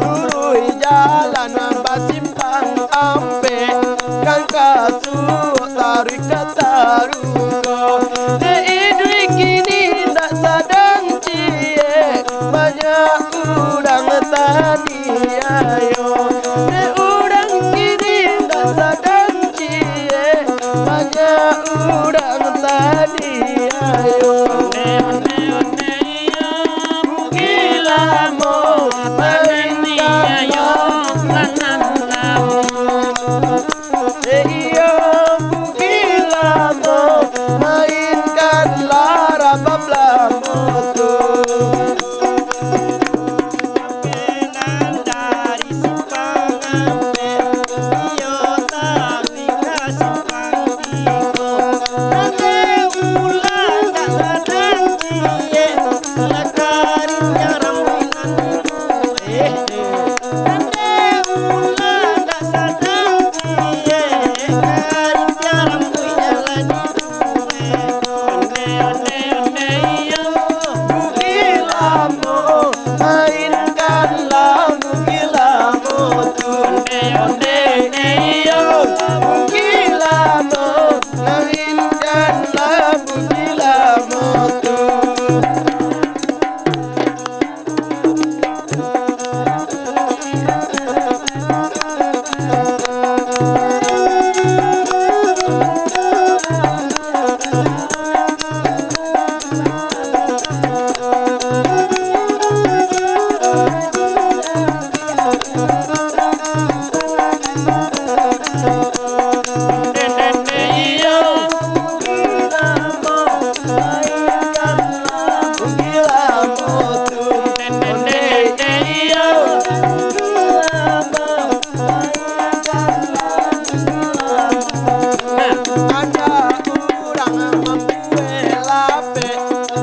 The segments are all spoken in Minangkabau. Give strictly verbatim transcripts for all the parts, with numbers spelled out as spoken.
Luruih jalan basimpang ampek, kan kasuok taruih ka tarugo. Dek iduik kini ndak sadang ciek, banyak urang taniayo. Dek urang kini ndak sadang ciek, banyak urang taniayo. Onde, onde, onde, iyo, buki lamo, taniayo, nan lamo. Eh, iyo, buki lamo, mainkanlah rabab lamo tu. Nan dari simpang ampek, iyo, taruih ka simpang tigo. Nan dek ulah ndak sadang ciek, lah kariang rambuik nan duo. Eh, eh. Nan dek ulah ndak sadang ciek, kariang rambuiknyo lah di Onde, onde, onde, iyo, buki lamo, mainkanlah buki lamo tu. Onde, onde, onde, iyo, buki lamo, mainkanlah buki lamo tu. Ado urang mambuek lapek,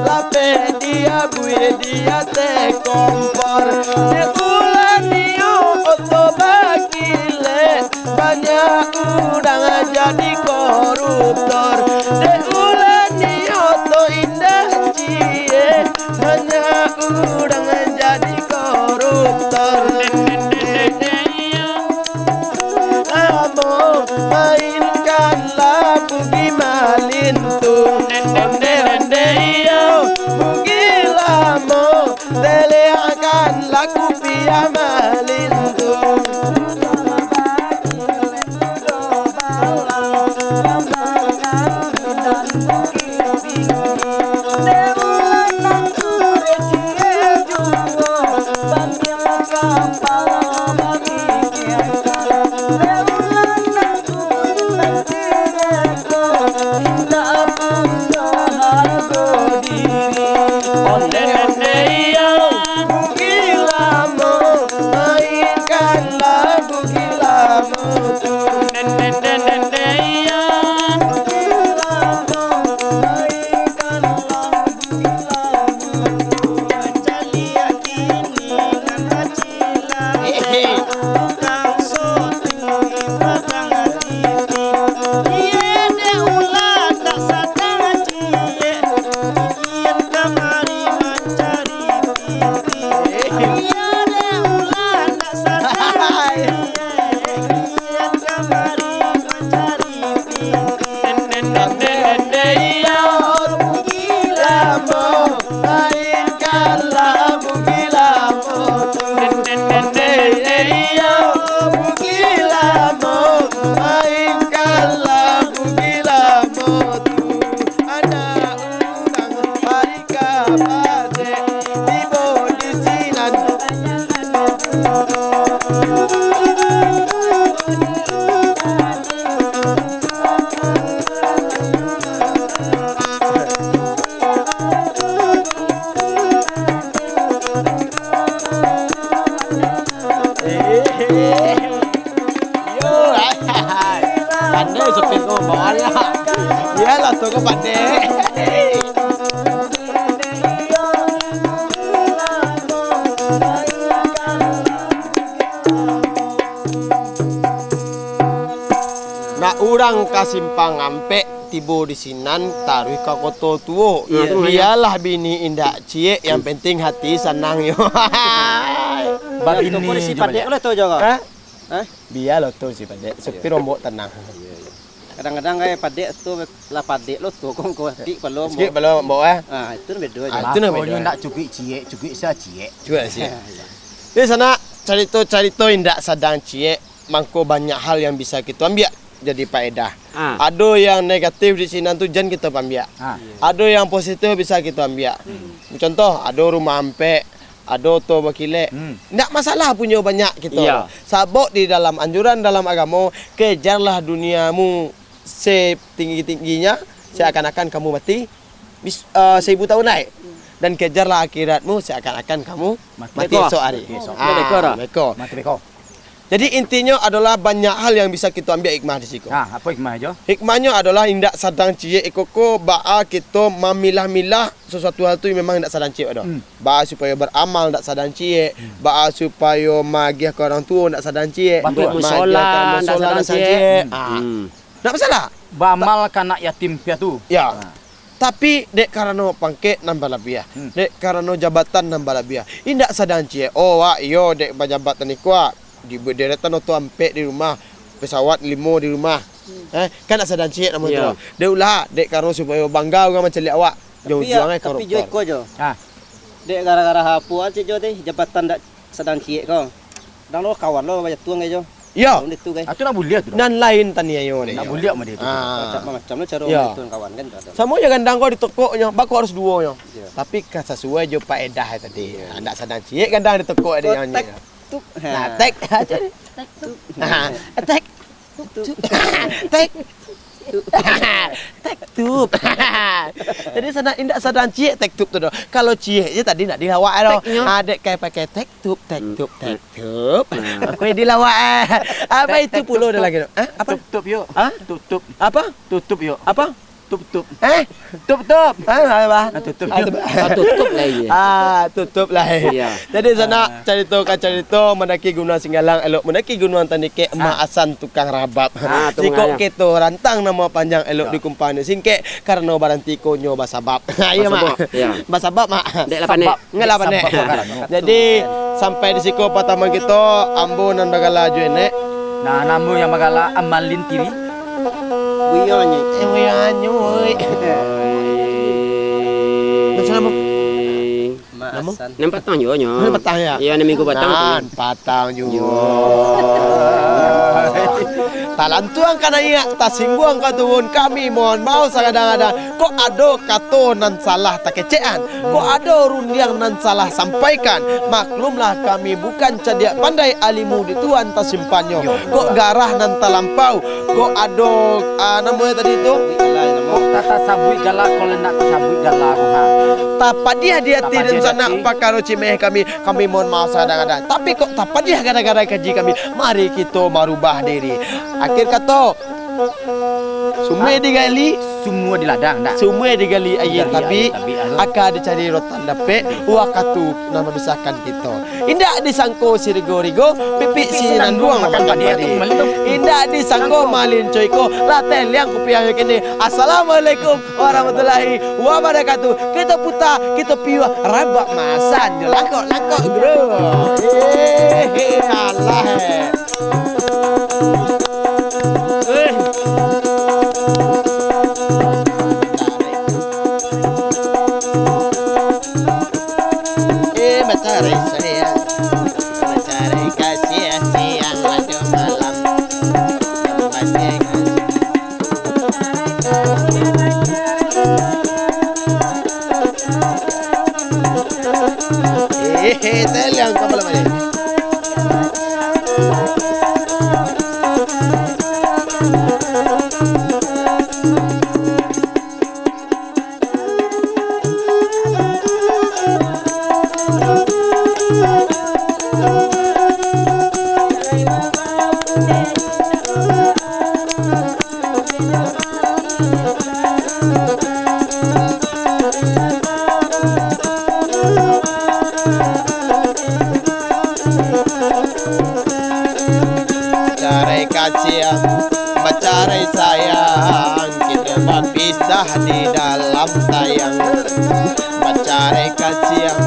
lapek diabuih di ateh kompor. Dek ulah nio oto bakilek, banyak urang jadi koruptor. Dek ulah nio oto indak ciek, banyak urang jadi koruptor. Lamo, mainkanlah buki malin tu. Onde, onde, iyo, buki lamo, teleakkanlah kupiah malin tu. Onde, onde, iyo, buki lamo, mainkanlah buki lamo tu. Onde, onde, onde, iyo, buki lamo, mainkanlah buki lamo tu. Caliak kini nan tacilak. Yo, hai, hai. Pandai supir ko, bawa lah. Iyolah, tu ko pandai. Nak urang ka Simpang Ampek, tibo di sinan, taruih ka Koto Tuo. Nah, tu maknyo. Bialah bini indak ciek, yang penting hati sanang yo. Babini Toko di si jo Padek baliak. Lah tu jo. Hah? Hah? Bialah tu si Padek, supir ombok tanang. Kadang-kadang kayak Padek tu lah Padek lo tu, kong kau sakit kepala ombok. Sakit kepala ombok, eh? Ah, itu bedo je. Ah, itu nak Pokoknyo bedo. Nak cukuik ciek, cukuik sa ciek. Cukuik ciek. Di sana carito-carito indak sadang ciek, mangko banyak hal yang bisa kito ambiak jadi paedah. Ah. Ado yang negatif di sinan tu jan kito ambiak. Ah. Ado yang positif bisa kito ambiak. Hmm. Contoh, ado rumah ampek, ado oto bakilek. Hmm. Ndak masalah punyo banyak kito. Iya. Sabab di dalam anjuran dalam agamo, kejarlah duniamu setinggi-tingginya, seakan-akan kamu mati bis-, eh, seribu tahun lai. Dan kejarlah akhiratmu seakan-akan kamu mati Mati. Esok hari. Mati esok. Ah, Mati esok. Mati esok. Jadi, intinyo adolah banyak hal yang bisa kito ambiak hikmah di siko. Ha, apo hikmah jo? Hikmahnyo adolah indak sadang ciek iko ko, baa kito mamilah-milah sasuatu hal tu memang indak sadang ciek ado. Hmm. Baa supayo baramal indak sadang ciek, Hmm. baa supayo magiah ka urang tuo indak sadang ciek, Batua. Magiah ka Musola indak musola sadang indak sadang ciek. ciek. Ah. Hmm. Indak masalah. Baamal ka anak yatim piatu. Ya. Ha. Tapi, dek karano pangkek nan balabiah, Hmm. dek karano jabatan nan balabiah, indak sadang ciek, oh, wak, iyo, dek pajabat tadi ko, wak, di, deretan oto ampek di rumah, pesawat limo di rumah. Hmm. Eh, kan indak sadang ciek namo tu. Iya. Dek ulah, dek karano supayo bangga urang mancaliak awak. Tapi Jangan ya, juang, eh, tapi jo koruptor. Iko jo. Ha. Dek gara-gara apo aja jo teh, jabatan ndak sadang ciek ko. Dang lo kawan lo bajatuang jo. Yo. Kawan itu, guys. Ah, tu nak buliah tu, dah. Nan lain taniayo ni. Nak buliah mah dia tu. Ah. Macam-macam lo caro Yo. Menghitung kawan kan tu ada. Samo jo gandang ko ditekoknyo, bako harus duonyo. Yo. Tapi ka sasuai jo paedah tadi. Yo. Ndak sadang ciek gandang ditekok ado Ko yang tek ni. Tuk. Nah, Ha. tek aja ni. Tek tuk. Ha, tek tuk. Tek tuk. Tek tuk. Jadi sana indak sadang ciek tek tuk tu doh. Kalau ciek je tadi nak dilawak doh. Teknyo. Ah, dek kai pakai tek tuk, tek Hmm. tuk, tek tuk. Nah. Aku yang dilawak, eh. Apa Tek, itu tek, pulo tup, ada tup. Lagi tu? Eh, apa? Tup, tup, yuk. Apa? Tutup, yuk. Apa? Tup, tup. Eh? Tup, tup. Ah, apa? Ah, tutup. Ah, tutup. Ah, tutup lah, iya. Ah, tutup lah, eh. Iya. Jadi, sanak, Ah. carito ka carito, mandaki Gunuang Singgalang, elok mandaki Gunuang Tandikek, Ah. Mak Hasan tukang rabab. Ah, tu Siko mangaya. Kito rantang namo panjang, elok Ah. dikumpang singkek, karano baranti ko nyo basabab. Iya, Mak. Basabab, iya. Basabab, Mak. Dek lah panek. Sabab. Ngelah panek. Sabab. Jadi, sampai di siko partama kito, ambo nan bagala Juenek. Nah, namo yang bagala Amalin Tiri. Buyanyo. Eh, buyanyo, woi. Macam apa? Mak Namo? Hasan. Nan patang juo nyo. Nan patang, ya? Iya, nan minggu patang tu. Nan patang juo. Yo. Talantuang ka naiak, tasingguang ka turun, kami mohon maaf sagadang-gadang. Kok ado kato nan salah takecekan, kok ado rundiang nan salah sampaikan, maklumlah kami bukan cadiak pandai alimu di Tuhan tasimpannyo. Yo. Kok garah nan talampau, kok ado, ah, namonyo tadi tu? Kok tak tasabuik gala, kalau nak tasabuik gala ko, ha. Tapadiah di ati Tapadiah dan di sanak ati. Pakaro cimeh kami, kami mohon maaf sagadang-gadang. Tapi kok tapadiah gadang-gadang kaji kami, mari kito marubah diri. Akhir kato, Sumua digali. Sumua di ladang, dak? Sumua digali aia Digali tabik, aia tabik, aduh. Aka dicari rotan dapek, wakatu nan mamisahkan kito. Indak disangko sirigo-rigo, pipik sinanduang makan padi. Indak disangko malincoi ko, lah teliang kupiahnyo kini. Assalamualaikum warahmatullahi wabarakatuh. Kito puta, kito piuah, rabab masan jo langkok-langkok, bro. Eh, eh, alah, eh. Eh, mencari sayang, mencari kasih siang laju malam. Yang pasti kasih. Eh, eh, teliang kapalo balik. Kasiang, bacarai sayang, kito bapisah di dalam tayang. Bacarai kasiang,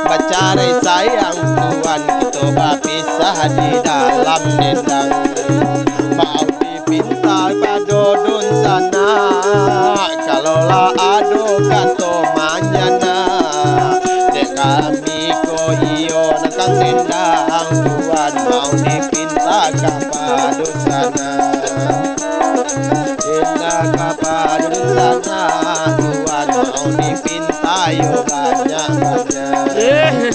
bacarai sayang, tuan, kito bapisah di dalam dendang. Mau dipinta pado dunsanak, kalau lah ado kato manyanak, dek kami ko iyo nan kang dendang, tuan, mau dipinta ka pado sanak. Pinta ka pado sanak, tuan, mau dipinta yo banyak-banyak. Eh,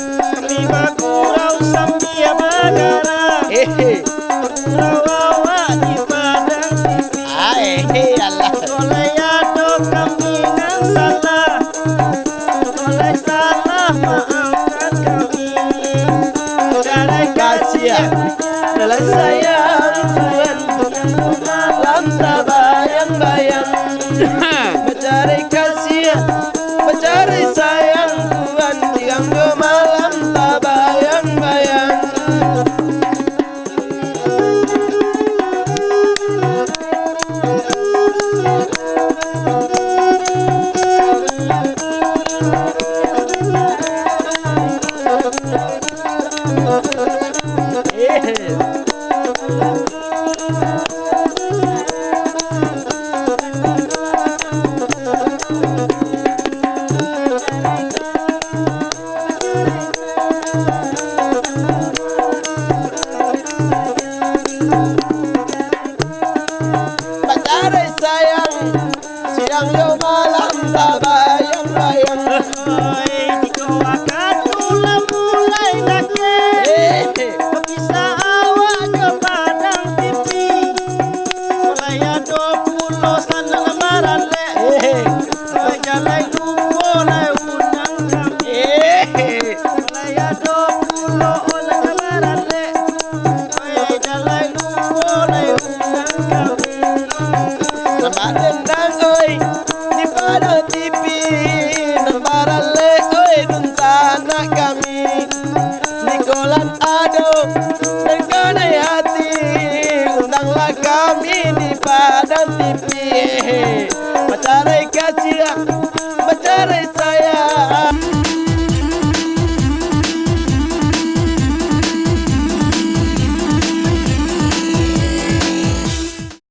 di bagurau sambia badarah. Eh. Rawa awak di padang titi. Ai, alah. Kolai ado kami nan salah. Kolai salah, maafkan kami. Jalai kasiang, jalai sayang, Tuhan, malam tabayang-bayang. Bacarai kasiang, bacarai sayang, Tuhan, tiang jo malam tabayang-bayang. Bacarai sayang, siang jo malam tabayang-bayang. Oi, jikok wakatu lah mulai dakek, eh, bapisah awak jo padang titi. Mulai ado pulo sanak baralek, eh, oi, jalai lupo lai undang kami. Eh. Lai ado pulo urang nan baralek, oi, jalai lupo lai undang kami. Nan badendang, oi, di padang titi, nan baralek, oi, dunsanak kami. Jikok lah ado nan kanai hati, undanglah kami di padang titi. Bacarai kasiang, bacarai